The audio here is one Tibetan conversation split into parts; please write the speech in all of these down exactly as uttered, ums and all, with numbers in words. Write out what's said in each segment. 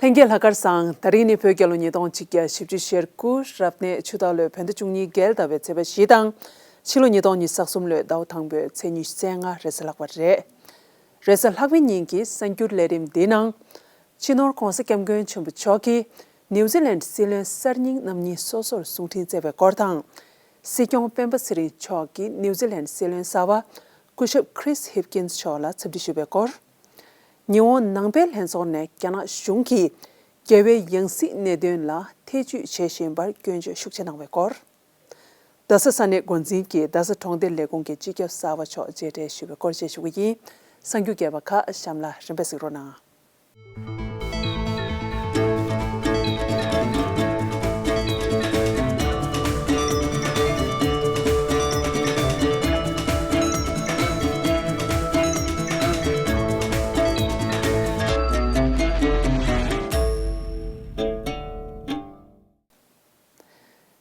ལྷན་རྒྱས་ལྷག་དཀར་བཟང་། ད་རིང་ནི་བོད་རྒྱལ་ལོ་ཉིས་སྟོང་ཆིག་བརྒྱ་བཞི་བཅུ་ཞེ་དགུ་རབ་གནས་ཆུ་སྟག་ལོའི་བོད་ཟླ་བཅུ་གཉིས་བརྒྱད་ཟླ་བའི་ཚེས་པ་བཞི་དང་། ཕྱི་ལོ་ཉིས་སྟོང་ཉི་ཤུ་རྩ་གསུམ་ལོའི་ཟླ་བ་དང་པོའི་ཚེས་ཉི་ཤུ་རྩ་ལྔ་རེས་གཟའ་ལྷག་པ་རེད། རེས་གཟའ་ལྷག་པའི་ཉིན་གྱི་གསར་འགྱུར་ལས་རིམ་འདིའི་ནང་། སྤྱི་ནོར་༧གོང་ས་༧སྐྱབས་མགོན་ཆེན་པོ་མཆོག་གིས་ནིའུ་ཛི་ལན་སྲིད་བློན་གསར་རྙིང་རྣམ་གཉིས་སོ་སོར་གསུང་འཕྲིན་བསྩལ་བའི་སྐོར་དང་། སྲིད་སྐྱོང་སྤེན་པ་ཚེ་རིང་མཆོག་གིས་ནིའུ་ཛི་ལན་སྲིད་བློན་གསར་པ་སྐུ་ཞབས་Chris Hipkins་མཆོག་ལ་འཚམས་འདྲི་ཞུས་པའི་སྐོར། ཉི་ཧོང་ནང་པའི་ལྷན་ཚོགས་ནས་རྒྱ་ནག་གཞུང་གིས་རྒྱལ་བའི་ཡང་སྲིད་གནད་དོན་ལ་ཐེ་ཇུས་བྱེད་བཞིན་པར་སྐྱོན་བརྗོད་ཤུགས་ཆེ་གནང་བའི་སྐོར། རྡ་ས་ས་གནས་འགོ་འཛིན་གྱིས་རྡ་ས་གྲོང་སྡེ་ལས་ཁུངས་ཀྱི་སྤྱི་ཁྱབ་གསར་པ་མཆོག་མཇལ་འཕྲད་ཞུས་པའི་སྐོར་བཅས་ཞུ་གི་ཡིན། གསར་འགྱུར་རྒྱས་པ་ཁག་གཤམ་ལ་རིམ་པས་གཟིགས་རོགས་གནང་།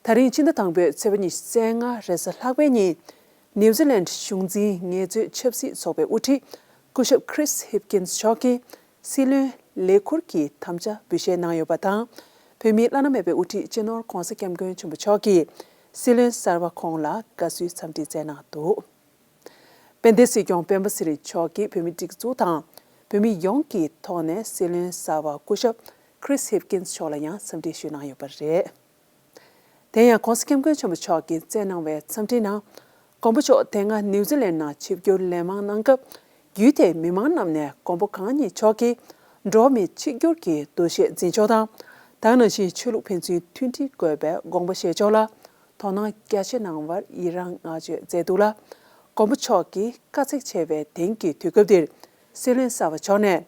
ད་རིང་ཕྱི་ཟླ་དང་པོའི་ཚེས་པ་ཉི་ཤུ་རྩ་ལྔ་རེས་གཟའ་ལྷག་པའི་ཉིན། ནིའུ་ཛི་ལན་གཞུང་འཛིན་ངལ་རྩོལ་ཆབ་སྲིད་ཚོགས་པའི་དབུ་ཁྲིད་སྐུ་ཞབས་Chris Hipkins་མཆོག་གིས་སྲིད་བློན་ལས་འཁུར་གྱི་དམ་བཅའ་འབུལ་བཞེས་གནང་ཡོད་པ་དང་། བོད་མིའི་བླ་ན་མེད་པའི་དབུ་ཁྲིད་སྤྱི་ནོར་༧གོང་ས་༧སྐྱབས་མགོན་ཆེན་པོ་མཆོག་གིས་སྲིད་བློན་གསར་པ་ཁོང་ལ་དགའ་བསུའི་འཚམས་འདྲི་བསྩལ་གནང་འདུག་དཔལ་ལྡན་སྲིད་སྐྱོང་སྤེན་པ་ཚེ་རིང་མཆོག་གིས་བོད་མི་སྒྲིག་འཛུགས་དང་བོད་མི་ཡོངས་ཀྱི་ཐོག་ནས་སྲིད་བློན་གསར་པ་སྐུ་ཞབས་Chris Hipkins་མཆོག་ལ་ཡང་འཚམས་འདྲི་ཞུས་གནང་ཡོད་པ་རེད། དེ་ཡང་༧གོང་ས་༧སྐྱབས་མགོན་ཆེན་པོ་མཆོག་གིས་བསྩལ་གནང་བའི་འཚམས་འདྲིའི་ནང་། མགོན་པོ་མཆོག་དེ་སྔ་ནིའུ་ཛི་ལན་ནང་ཆིབས་བསྒྱུར་ལས་མང་གནང་སྐབས། ཡུལ་དེའི་མི་མང་རྣམས་ནས་མགོན་པོ་གང་ཉིད་མཆོག་གིས་འགྲོ་བ་མིའི་གཅིག་གྱུར་གྱི་འདུ་ཤེས་འཛིན་ཕྱོགས་དང་། ད་ག་ནང་བཞིན་ཆོས་ལུགས་ཕན་ཚུན་མཐུན་སྒྲིལ་དགོས་པའི་དགོངས་པ་བཞེས་ཕྱོགས་ལ་དོ་སྣང་རྒྱ་ཆེ་གནང་བར་ཡི་རངས་བསྔགས་བརྗོད་མཛད་འདུག་ལ། མགོན་པོ་མཆོག་གིས་དཀའ་ཚེགས་ཆེ་བའི་དེང་གི་དུས་སྐབས་འདིར་སྲིད་བློན་གསར་པ་མཆོག་ནས།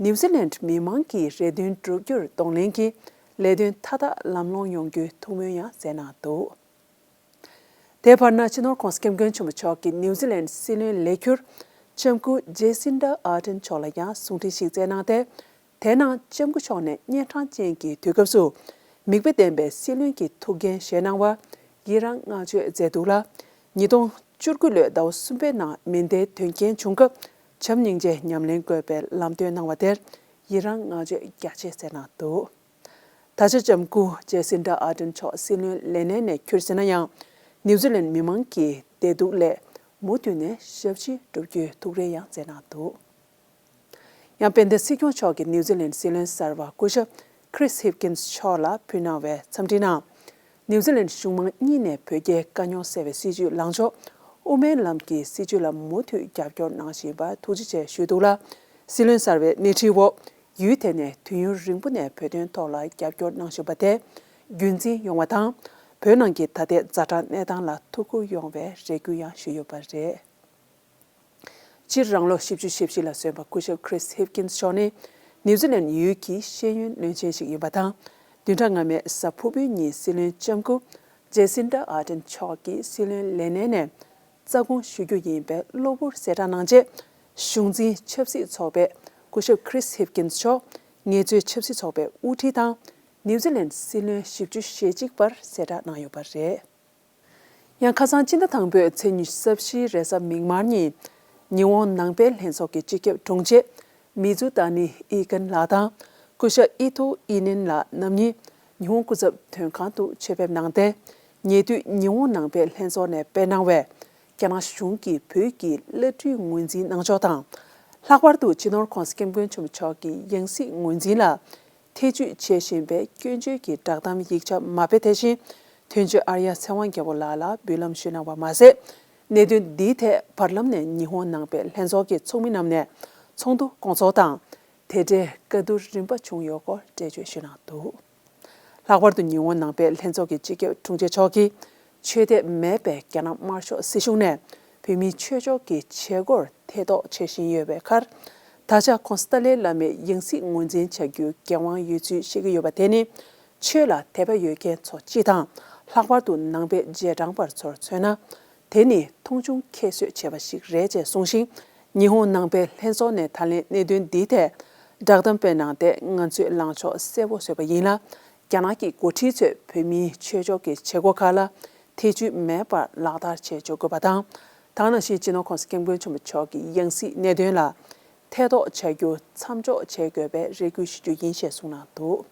ནིའུ་ཛི་ལན་མི་མང་གི་རེ་འདུན་བསྒྲུབ་རྒྱུར་གདོང་ལེན་གྱིས་ལས་དོན་མཐའ་དག་ལམ་ལྷོང་ཡོང་རྒྱུའི་ཐུགས་སྨོན་ཡང་མཛད་གནང་འདུག་དེའི་བར་ན་སྤྱི་ནོར་༧གོང་ས་༧སྐྱབས་མགོན་ཆེན་པོ་མཆོག་གིས་ནིའུ་ཛི་ལན་སྲིད་བློན་ལས་འཁྱུར་ལྕམ་སྐུ་ཇེ་སིན་ཌ་ཨར་ཌེན་མཆོག་ལ་ཡང་གསུང་འཕྲིན་ཞིག་བསྩལ་གནང་སྟེ། དེའི་ནང་ལྕམ་སྐུ་མཆོག་ནས་གཉན་འཕྲང་ཅན་གྱི་དུས་སྐབས་སུ་མིག་དཔེ་ལྡན་པའི་སྲིད་བློན་གྱི་ཐུགས་འགན་བཞེས་གནང་བར་ཡི་རངས་བསྔགས་བརྗོད་མཛད་འདུག་ལ། ཉིས་སྟོང་བཅུ་དགུ་ལོའི་ཟླ་བ་གསུམ་པའི་ནང་མེ་མདའི་དོན་རྐྱེན་བྱུང་སྐབས་བྱམས་སྙིང་རྗེ་ཉམས་ལེན་དགོས་པའི་ལམ་སྟོན་གནང་བ་དེར་ཡི་རངས་བསྔགས་བརྗོད་རྒྱ་ཆེ་མཛད་གནང་འདུག་ད་ཆ་ལྕམ་སྐུ་ཇེ་སིན་ཌ་ཨར་ཌེན་མཆོག་སྲིད་བློན་ལས་གནས་ནས་འཁྱུར་ཟིན་ན་ཡང་། ནིའུ་ཛི་ལན་མི་མང་གི་བདེ་སྡུག་ལས་མུ་མཐུད་ནས་ཞབས་ཕྱི་བསྒྲུབ་རྒྱུའི་ཐུགས་རེ་ཡང་མཛད་གནང་འདུག་ཡང་དཔལ་ལྡན་སྲིད་སྐྱོང་མཆོག་གིས་ནིའུ་ཛི་ལན་སྲིད་བློན་གསར་པ་སྐུ་ཞབས་Chris Hipkins་མཆོག་ལ་ཕུལ་གནང་བའི་འཚམས་འདྲིའི་ནང་། ནིའུ་ཛི་ལན་གཞུང་མང་གཉིས་ནས་བོད་རྒྱའི་དཀའ་རྙོག་སེལ་བའི་སྲིད་བྱུས་ལངས་ཕྱོགས་དབུ་མའི་ལམ་གྱི་སྲིད་བྱུས་ལ་མུ་མཐུད་རྒྱབ་སྐྱོར་གནང་བཞིན་པར་ཐུགས་རྗེ་ཆེ་ཞུས་འདུག་ལ། སྲིད་བློན་གསར་པའི་སྣེ་ཁྲིད་འོག་ཡུལ་དེ་ནས་དུས་ཡུན་རིང་པོ་ནས་བོད་དོན་ཐོག་ལ་རྒྱབ་སྐྱོར་གནང་བཞིན་པ་དེ་རྒྱུན་འཛིན་ཡོང་བ་དང་། བོད་ནང་གི་ད་ལྟའི་ཛ་དྲག་གནས་སྟངས་ལ་ཐུགས་ཁུར་ཡོང་བའི་རེ་སྐུལ་ཡང་ཞུས་ཡོད་པ་རེད། སྤྱིར་རང་ལོ་བཞི་བཅུ་ཞེ་བཞི་ལ་སོན་པ་སྐུ་ཞབས་Chris Hipkins་མཆོག་ནི་ནིའུ་ཛི་ལན་ཡུལ་གྱི་ཤེས་ཡོན་བློན་ཆེན་ཞིག་ཡིན་པ་དང་། བདུན་ཕྲག་སྔ་མའི་གཟའ་ཕུར་བུའི་ཉིན་སྲིད་བློན་ལྕམ་སྐུ་ཇེ་སིན་ཌ་ཨར་ཌེན་མཆོག་གིས་སྲིད་བློན་ལས་གནས་ནས་རྩ་དགོངས་ཞུ་རྒྱུ་ཡིན་པའི་གློ་བུར་གསལ་བསྒྲགས་གནང་རྗེས། གཞུང་འཛིན་ཆབ་སྲིད་ཚོགས་པས་སྐུ་ཞབས་Chris Hipkins་མཆོག་ངལ་རྩོལ་ཆབ་སྲིད་ཚོགས་པའི་དབུ་ཁྲིད་དང་ནིའུ་ཛི་ལན་སྲིད་བློན་བཞི་བཅུ་ཞེ་གཅིག་པར་གསལ་བསྒྲགས་གནང་ཡོད་པ་རེད། ཡང་ཁ་སང་སྤྱི་ཟླ་དང་པོའི་ཚེས་ཉི་ཤུ་རྩ་བཞིའི་རེས་གཟའ་མིག་དམར་ཉིན། ཉི་ཧོང་ནང་པའི་ལྷན་ཚོགས་ཀྱི་སྤྱི་ཁྱབ་དྲུང་ཆེ་མི་ཛུ་ཏཱ་ནི་ཨི་ཀན་ལགས་དང་སྐུ་ཞབས་ཨི་ཐོ་ཨི་ནན་ལགས་རྣམ་གཉིས་ཉི་ཧོང་སྐུ་ཚབ་དོན་ཁང་དུ་ཆེད་ཕེབས་གནང་སྟེ། ཉེ་དུས་ཉི་ཧོང་ནང་པའི་ལྷན་ཚོགས་ནས་སྤེལ་གནང་བའི་རྒྱ་ནག་གཞུང་གིས་བོད་ཀྱི་བླ་སྤྲུལ་ངོས་འཛིན་གནང་ཕྱོགས་དང་། ལྷག་པར་དུ་སྤྱི་ནོར་༧གོང་ས་༧སྐྱབས་མགོན་ཆེན་པོ་མཆོག་གི་ཡང་སྲིད་ངོས་འཛིན་ལ། ཐེ་ཇུས་བྱེད་བཞིན་པའི་སྐྱོན་བརྗོད་ཀྱི་བསྒྲགས་གཏམ་ཡིག་ཆ་མ་དཔེ་དེ་བཞིན་དོན་གཅོད་ཨར་ཡ་ཚེ་དབང་རྒྱལ་པོ་ལགས་ལ་འབུལ་ལམ་ཞུས་གནང་བ་མ་ཟད། གནད་དོན་འདིའི་ཐད་བར་ལམ་ནས་ཉི་ཧོང་ནང་པའི་ལྷན་ཚོགས་ཀྱི་ཚོགས་མི་རྣམས་ནས་ཚོགས་འདུ་སྐོང་ཚོགས་དང་། དེ་འབྲེལ་བཀའ་བསྡུར་རིམ་པ་བྱུང་ཡོད་སྐོར་འགྲེལ་བརྗོད་ཞུས་གནང་འདུག་ལྷག་པར་དུ་ཉི་ཧོང་ནང་པའི་ལྷན་ཚོགས་ཀྱི་སྤྱི་ཁྱབ་དྲུང་ཆེ་མཆོག་གིས་ཆོས་དད་མེད་པའི་རྒྱ་ནག་དམར་ཤོག་སྲིད་གཞུང་ནས་བོད་མིའི་ཆོས་ཕྱོགས་ཀྱི་བྱེད་སྒོར་ཐེ་གཏོགས་བྱེད་བཞིན་ཡོད་པའི་ཁར། ད་ཆ་ཁོང་སྟ་ལའི་བླ་མའི་ཡང་སྲིད་ངོས་འཛིན་བྱ་རྒྱུའི་འགན་དབང་ཡོད་ཚུལ་བཤད་ཀྱི་ཡོད་པ་དེ་ནི། ཆོས་ལ་དད་པ་ཡོད་མཁན་ཚོ་སྤྱི་དང་། ལྷག་པར་དུ་ནང་པའི་རྗེས་འབྲང་པ་ཚོར་མཚོན་ན། དེ་ནི་མཐོང་ཆུང་ཁྱད་གསོད་བྱས་པ་ཞིག་རེད་ཅེས་གསུངས་ཤིང་། ཉི་ཧོང་ནང་པའི་ལྷན་ཚོགས་ནས་ད་ལན་གནད་དོན་འདིའི་ཐད་བསྒྲགས་གཏམ་སྤེལ་གནང་སྟེ། ང་ཚོས་ལངས་ཕྱོགས་གསལ་པོ་བཟོས་པ་ཡིན་ལ། རྒྱ་ནག་གི་འགོ་ཁྲིད་ཚོས་བོད་མིའི་ཆོས་ཕྱོགས་ཀྱི་བྱེད་སྒོ་ཁག་ལ་ཐེ་ཇུས་མེད་པར་ལག་བསྟར་བྱེད་འཇུག་དགོས་པ་དང་། ད་ག་ནང་བཞིན་སྤྱི་ནོར་༧གོང་ས་༧སྐྱབས་མགོན་ཆེན་པོ་མཆོག་གི་ཡང་སྲིད་གནད་དོན་ལ། ཐེ་གཏོགས་བྱ་རྒྱུ་མཚམས་འཇོག་བྱེད་དགོས་པའི་རེ་སྐུལ་ཞུ་རྒྱུ་ཡིན་ཞེས་གསུངས་གནང་འདུག།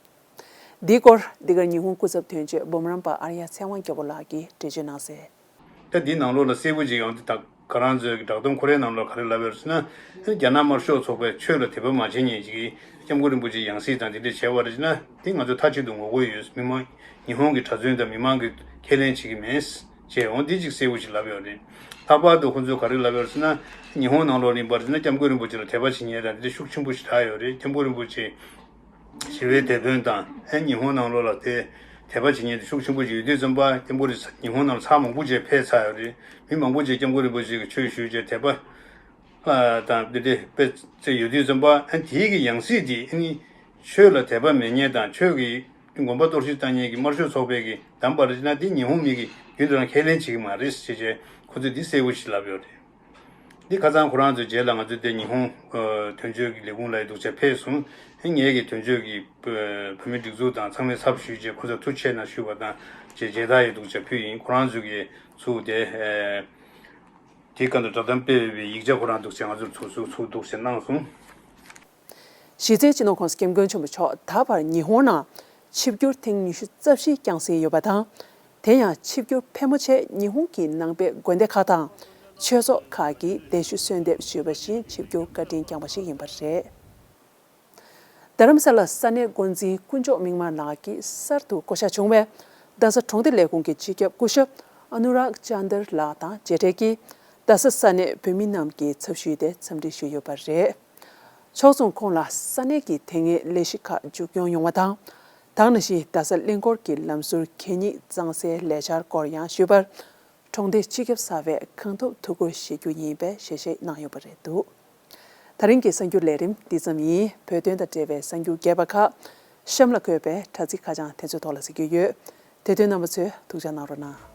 འདིའི་སྐོར་འདི་གར་ཉི་ཧོང་སྐུ་ཚབ་དོན་གཅོད་འབུམ་རམས་པ་ཨར་ཡ་ཚེ་དབང་རྒྱལ་པོ་ལགས་ཀྱིས་འགྲེལ་བརྗོད་གནང་གསལ། ད་འདིའི་ནང་ལོགས་ལ་གསལ་པོ་ཅིག་ཡོང་དུས། ད་ང་རང་ཚོའི་བསྒྲགས་གཏམ་ཁོ་རའི་ནང་ལོགས་ག་རེ་ལབ་ཡོད་ཟེར་ན། རྒྱ་ནག་དམར་ཤོག་ཚོགས་པས་ཆོས་ལ་དད་པ་མ་བྱེད་མཁན་ཅིག་གིས་སྐྱབས་མགོན་རིན་པོ་ཆེའི་ཡང་སྲིད་དང་དེ་འདྲ་བྱས་པ་རེད་ཟེར་ན། དེ་ང་ཚོ་མཐའ་གཅིག་ཏུ་ངོ་རྒོལ་ཡོད། མི་མང་ཉི་ཧོང་གི་གྲྭ་བཙུན་དང་མི་མང་གིས་ཁས་ལེན་བྱེད་ཀྱི་མེད་ཅེས་འོ་འདི་ཅིག་གསལ་པོ་ཞིག་ལབ་ཡོད་རེད། ལྷག་པར་དུ་ཁོ་ཚོས་ག་རེ་ལབ་ཡོད་ཟེར་ན། ཉི་ཧོང་ནང་ལོགས་ཡིན་པ་རེད་ཟེར་ན་སྐྱབས་མགོན་རིན་པོ་ཆེ་ལ་དད་པ་བྱེད་མཁན་དང་དེ་འདྲ་ཤུགས་ཆེན་པོ་ཞིག་རག་ཡོད་རེད། སྐྱབས་མགོན་རིན་པོ་ཆེ་ཞི་བའི་དེད་དཔོན་དང་ཨེ་ཉི་ཧོང་ནང་ལོགས་ལ་དེ་དད་པ་བྱེད་མཁན་དེ་ཤུགས་ཆེན་པོ་ཞིག་ཡོད་དུས་ཙམ་པ། སྐྱབས་མགོན་རིན་ཉི་ཧོང་ནང་ལ་ཚར་མང་པོ་ཅིག་ཕེབས་ཚར་ཡོད་རེད། མི་མང་པོ་ཅིག་སྐྱབས་མགོན་རིན་པོ་ཆེ་གི་ཆོས་ཞུས་བྱས་དད་པ་ཨ་དང་དེ་འདྲ་དཔེ་ཚད་ཡོད་དུས་ཙམ་པ། ཨ་དེའི་གི་ཡང་སྲིད་དེ་ཨ་ནི་ཆོས་ལ་དད་པ་མེད་མཁན་དང་ཆོས་ཀྱི་དགོན་པ་གཏོར་བཤིག་བཏང་མཁན་གྱི་དམར་ཤོག་ཚོགས་པའི་གི་བདམས་པ་རེད་ན། དེ་ཉི་ཧོང་མི་གིས་རྒྱུན་དུ་རང་ཁས་ལེན་བྱེད་ཀྱི་མ་རེད་ཟེར་བྱས་ཁོ་ཚོས་འདི་གསལ་པོ་ཞིག་ལབ་ཡོད་རེད། འདི་ཁ་སང་ཁོ་རང་ཚོའི་རྗེས་ལ་ང་ཚོས་དེ་ཉི་ཧོང་ཨ་དོན་གཅོད་ཀྱི་ལས་ཁུངས་ལ་ཡི་འདུག་ཅེས་ཕེབས་སོང་། ཨ་ངེད་ཀྱི་དོན་གཅོད་ཀྱི་བོད་མི་སྒྲིག་འཛུགས་དང་ཚང་མའི་ཚབ་ཞུས་བྱས་ཁོ་ཚོར་ཐུགས་རྗེ་ཆེ་གནང་ཞུས་པ་དང་བཅས་མཇལ་དར་ཡི་འདུག་ཅེས་ཕུལ་ཡིན། ཁོ་རང་ཚོས་ཀྱི་ཚུར་དེ་ཨ་དེའི་སྒང་དུ་བསྒྲགས་གཏམ་སྤེལ་བའི་ཡིག་ཆ་ཁོ་རང་འདུག་ཅེས་ང་ཚོར་ཚུར་ཚུར་ཚུར་འདུག་ཅེས་གནང་སོང་། གཞི་རྩའི་སྤྱི་ནོར་༸གོང་ས་༸སྐྱབས་མགོན་ཆེན་པོ་མཆོག་ད་བར་ཉི་ཧོང་ནང་ཆིབས་བསྒྱུར་ཐེངས་ཉི་ཤུ་རྩ་བཞི་བསྐྱངས་ཟིན་ཡོད་པ་དང་། དེ་ཡང་ཆིབས་བསྒྱུར་ཕལ་མོ་ཆེ་ཉི་ཧོང་གི་ནང་པའི་དགོན་སྡེ་ཁག་དང་ཆོས་ཚོགས་ཁག་གིས་གདན་ཞུ་གསོལ་འདེབས་ཞུས་པ་བཞིན་ཆིབས་བསྒྱུར་བཀའ་དྲིན་བསྐྱངས་པ་ཞིག་ཡིན་པ་རེད། རྡ་རམ་ས་ལ་ས་གནས་འགོ་འཛིན་དཀོན་མཆོག་མིག་དམར་ལགས་ཀྱིས་གསར་དུ་བསྐོ་བཞག་བྱུང་བའི་རྡ་ས་གྲོང་སྡེ་ལས་ཁུངས་ཀྱི་སྤྱི་ཁྱབ་སྐུ་ཞབས་ཨ་ནུ་རཱག་ཅན་དར་ལགས་དང་མཇལ་འཕྲད་ཀྱིས་རྡ་ས་ས་གནས་བོད་མི་རྣམས་ཀྱི་ཚབ་ཞུས་ཏེ་འཚམས་འདྲི་ཞུས་ཡོད་པ་རེད། ཕྱོགས་མཚུངས་ཁོང་ལ་ས་གནས་ཀྱི་དེ་སྔའི་ལས་གཞི་ཁག་མཇུག་སྐྱོང་ཡོང་བ་དང་། ད་ག་ནང་བཞིན་རྡ་ས་གླིང་སྐོར་གྱི་ལམ་ཟུར་གད་སྙིགས་གཙང་སེལ་ལས་འཆར་སྐོར་ཡང་ཞུས་པར། གྲོང་སྡེ་སྤྱི་ཁྱབ་གསར་པས་གང་ཐུབ་ཐུགས་ཁུར་བཞེས་རྒྱུ་ཡིན་པའི་ཞལ་བཞེས་གནང་ཡོད་པ་རེད་འདུག། ད་རིང་གི་གསར་འགྱུར་ལས་རིམ་འདི་ཙམ་ཡིན། བོད་དོན་དང་འབྲེལ་བའི་གསར་འགྱུར་རྒྱས་པ་ཁག་གཤམ་ལ་འཁོད་པའི་དྲ་ཚིགས་ཁ་བྱང་དེ་ཚོའི་ཐོག་ལ་གཟིགས་རྒྱུ་ཡོད། དེ་དོན་རྣམ་པ་ཚོས་ཐུགས་ཅག་གནང་རོགས་གནང་།